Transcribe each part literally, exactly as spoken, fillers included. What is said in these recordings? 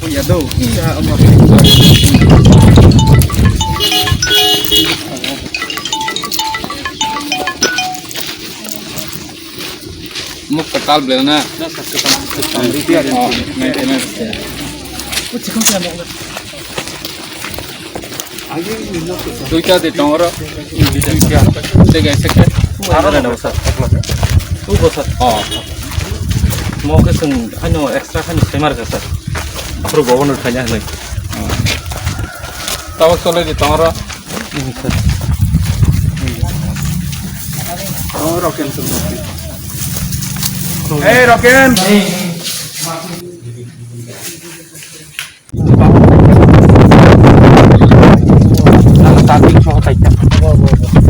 Ya do. Mukta tal bela na. Oh, maintenance. Duita de tongoro. Duita. Tega seke. Aro na sir. Ubo sir. Oh. Mo ke sing ano extra kan stemar ka sir. Pro governor kanya nai. Tawa sole de tongoro. Hey, Roken!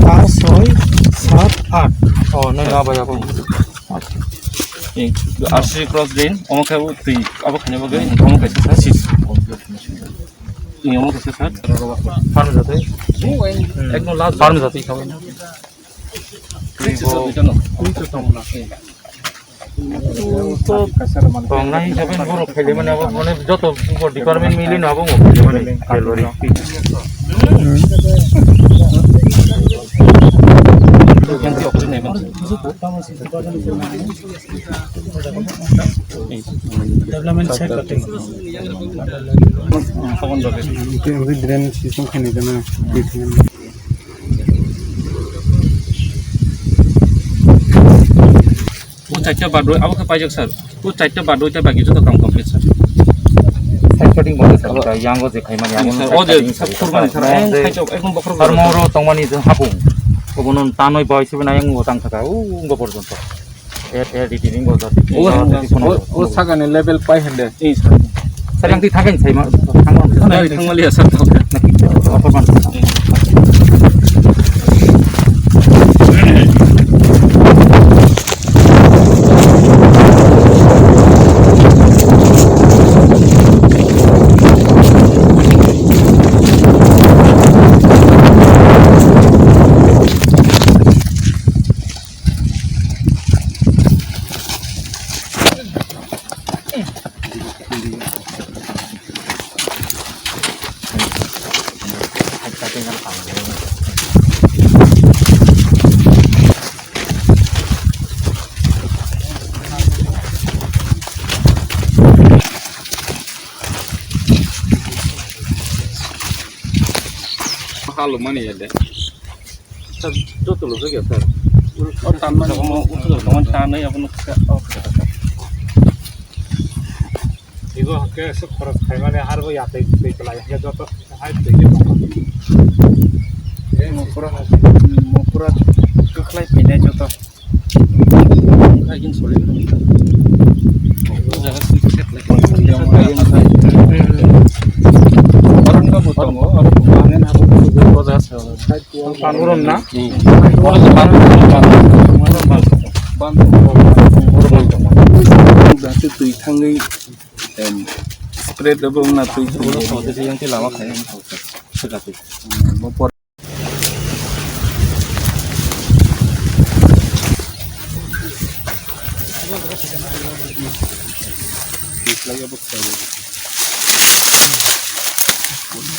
Paanch, chhoi, saat, aath. Oh, no, no, bhai, apo. Achi cross drain, omo khe twi, abo khaina bagwi, omo kaisa sir. Ni omo kaisa sir. Farm jatwi. Ekdom last farm jatwi khawi. Tongnai hisabe borok khaile mani abo mane joto department mili no abo khaile mani. Development sector. Drain system khainai jana. O chaita ba doi, abo khe paijak sir. O chaita ba doi ta bagi joto kam complete sir. Side cutting bo sir, yang o je khaimani, yang sir, o je sir, kurmani sir, yang je khaijak, ekdom bokhorok sir, mo ro tongmani je hapung. Obono tanoi bai sibe na yang o tang thaka, o ngo porjonto. Er, er, retaining bo jat. O, o, o sakani level pai hande. Ei sir. Sir, yang ti thagen sai ma, thangma. Thangmali ya sir. Naki, apa ban? Halo mani ya de. Sir, joto lojak ya, sir. O tanmani. Jokomo utul tanmani abono kisa, o kisa, sir. Ibo hake se khoros khaimani harbo yatwi twi kwlai hake joto hai twi twi tongo. E mokora, mokora kwkhlai phainai joto. Kaijin soli. O jaga swi set lai. Oro ni bo tongo, oro bo. Pangurom na? Twi thangwi, em, spread abo wngna twi thangwi. Lama khai.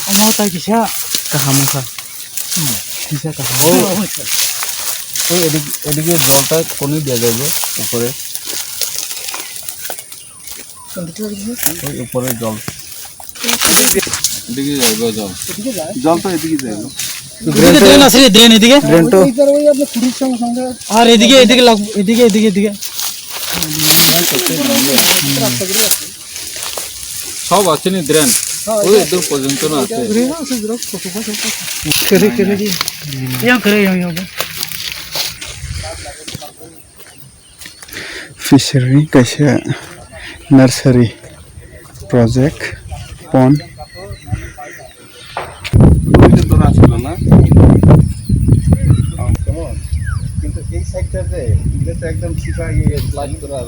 Omo tai kisa kaham wngkha. Kisa kaham. Oh. Oy, edik-, edike jolta koni dia jaibo, upore. Oy, upore jol. Edike jaibo jol. Jol to edike jaibo. এদিকে ড্রেন আছে রে, ড্রেন এদিকে। ড্রেন তো। আর এদিকে, এদিকে লাগ-, এদিকে, এদিকে, এদিকে। সব আছে নি ড্রেন? ওই দূর পর্যন্ত না আছে। Kiri, kiri, kiri. Yang kiri, yang, yang. Fishery kaisa nursery project pond. কিন্তু এই সাইডটা যে, এটা তো একদম সিধা ইয়ে স্লাইড করা আর